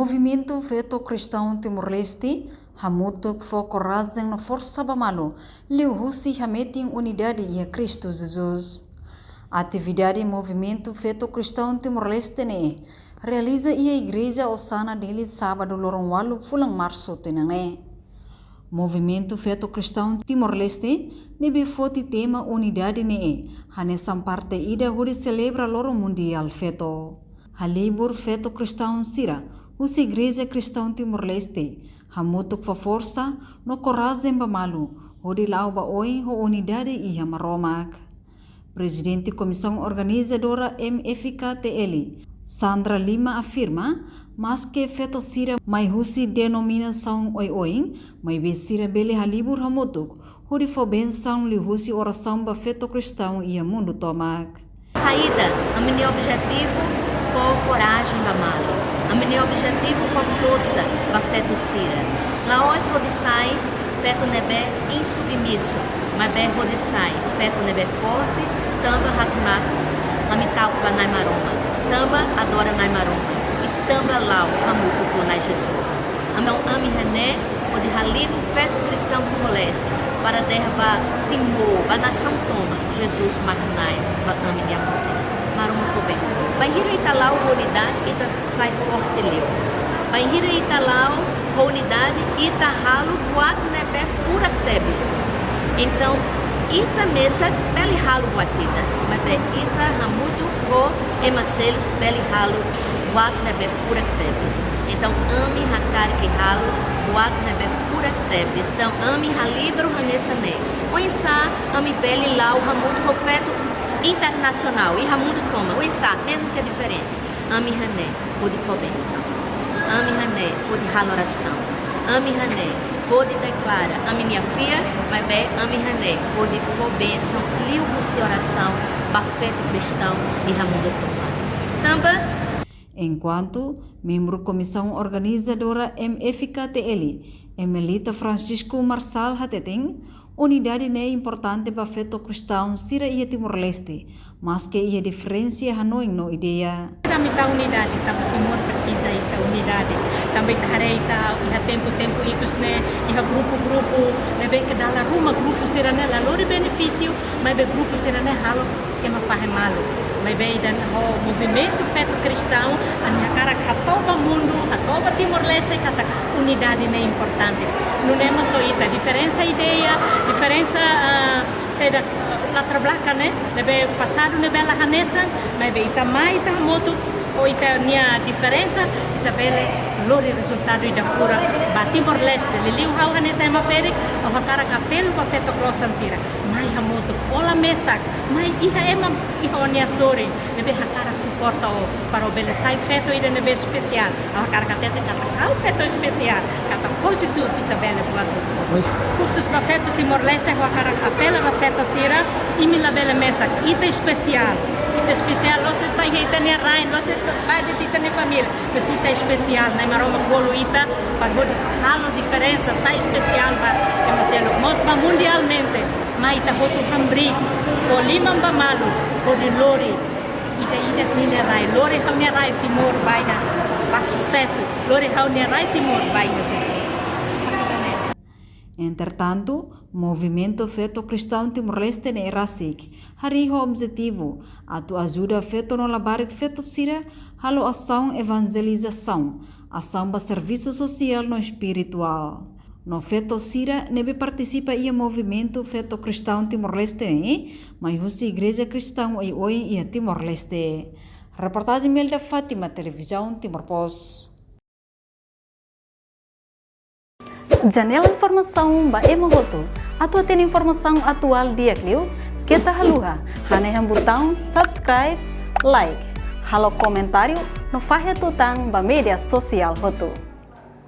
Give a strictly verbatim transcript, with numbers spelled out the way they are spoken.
Movimentu Feto Kristaun Timor-Leste hamutuk fó korajen no forsa ba malu, liuhusi hametin unidade iha Kristu Jesus. Atividade Movimentu Feto Kristaun Timor-Leste ne'e realiza iha Igreja Osana Dili, sábadu loron ualu fulan Marsu tinan ne'e. Movimentu Feto Kristaun Timor-Leste ne'ebé foti tema unidade ne'e hanesan parte ida hodi selebra Loron Mundiál Feto. Halibur feto kristaun sira husi Igreja Kristaun Timor-Leste hamutuk fó forsa no korajen ba malu, hodi la'o ba oin ho unidade iha Maromak. Prezidente Komisaun Organizadora M F K T L, Sandra Lima afirma, maske feto sira mai husi denominasaun oioin, maibé sira bele halibur hamutuk hodi fó bensaun liuhusi orasaun ba feto kristaun iha mundu tomak. Saida, ami-nia objetivu fó korajen ba malu. Ami-nia objetivu fó forsa ba feto sira. La'ós hodi sai feto ne'ebé insubmisu, maibé hodi sai feto ne'ebé forte, tanba hakmatek, ami ta'uk ba Na'i Maromak, tanba adora Na'i Maromak, i tanba la'o hamutuk ho Na'i Jesus. Entaun ami hanesan hodi halibur feto kristaun Timor-Leste, para dehan ba Timor, ba nasaun tomak, Jesus mak Na'i ba ami-nia moris. Maromak fó been. Bainhira ita la'o ho unidade, ita sai forte liu. Bainhira ita la'o ho unidade, ita halo buat ne'ebé furak tebes. Entaun, ita mesak bele halo buat ida, maibé ita hamutuk ho ema seluk bele halo buat ne'ebé furak tebes. Entaun, ami hakarak halo buat ne'ebé furak tebes. Entaun, ami halibur hanesan ne'e. Oinsá ami bele la'o hamutuk ho feto internasionál, iha mundu tomak. Oinsá, mezmu ke diferente. Ami hanesan hodi fó bensaun. Ami hanesan hodi halo orasaun. Ami hanesan hodi deklara ami-nia fiar, maibé ami hanesan hodi fó bensaun liuhusi orasaun ba feto kristaun iha mundu tomak. Tanba Enkuantu membru Komisaun Organizadora M F K T L, Emelita Francisco Marçal hateten, unidade ne'e importante ba feto kristaun sira iha Timor-Leste, maske iha diferensa hanoin no ideia. Ami ita unidade, tanba Timor presiza ita unidade. Tanba ita haree ita iha tempu-tempu ikus ne'e, iha grupu-grupu ne'ebé ke dala ruma grupu sira-ne'e la lori benefísiu, maibé grupu sira-ne'e halo ema fahe malu. Maibé ida-ne'e ho movimentu feto kristaun, ami hakarak hato'o ba mundu, hato'o ba Timor-Leste katak unidade ne'e importante. Nune'e mós ho ita diferensa ideia, diferensa, ah, saida, ah, latar belakang ne'e, ne'ebé pasadu ne'ebé la hanesan, maibé ita mai ita hamutuk ho ita-nia diferensa, ita bele lori rezultadu ida furak ba Timor-Leste. Liuliu ha'u hanesan ema ferik, ha'u hakarak apelu ba feto klosan sira. Mai hamutuk, ó la mesak, mai iha ema iha ó-nia sorin ne'ebé hakarak suporta ó, para ó bele sai feto ida ne'ebé espesiál. Ha'u hakarak hatete katak ha'u feto espesiál, katak ho Jesus ita bele buat hotu. Pois. Khusus ba feto Timor-Leste, ha'u hakarak apela ba feto sira, imi labele mesak, ita espesiál. Ita espesiál, loos de'it ba ita-nia rain, loos de'it ba ita-nia família. Mas ita espesiál, Na'i Maromak bolu ita, para hodi halo diferensa, sai espesiál ba ema seluk, mós ba mundialmente. Mai ita hotu hamriik, fó liman ba malu, hodi lori ida-idak nia rai, lori ha'u-nia rai Timor ba iha, ba susesu, lori ha'u-nia rai Timor ba iha susesu. Entretantu, Movimentu Feto Kristaun Timor-Leste ne'e rasik harii ho objetivu atu ajuda feto no labarik feto sira halo asaun evanjelizasaun, asaun ba servisu sosiál no espirituál. No feto sira ne'ebé partisipa iha Movimentu Feto Kristaun Timor-Leste ne'e mai husi igreja kristaun oioin iha Timor-Leste. Reportajen Melda Fátima, Televizaun Timor Post. Janela informasaun ba ema hotu. Atu hatene informasaun atuál di'ak liu, keta haluha hanehan butaun subscribe, like, halo komentáriu no fahe tutan ba média sosiál hotu.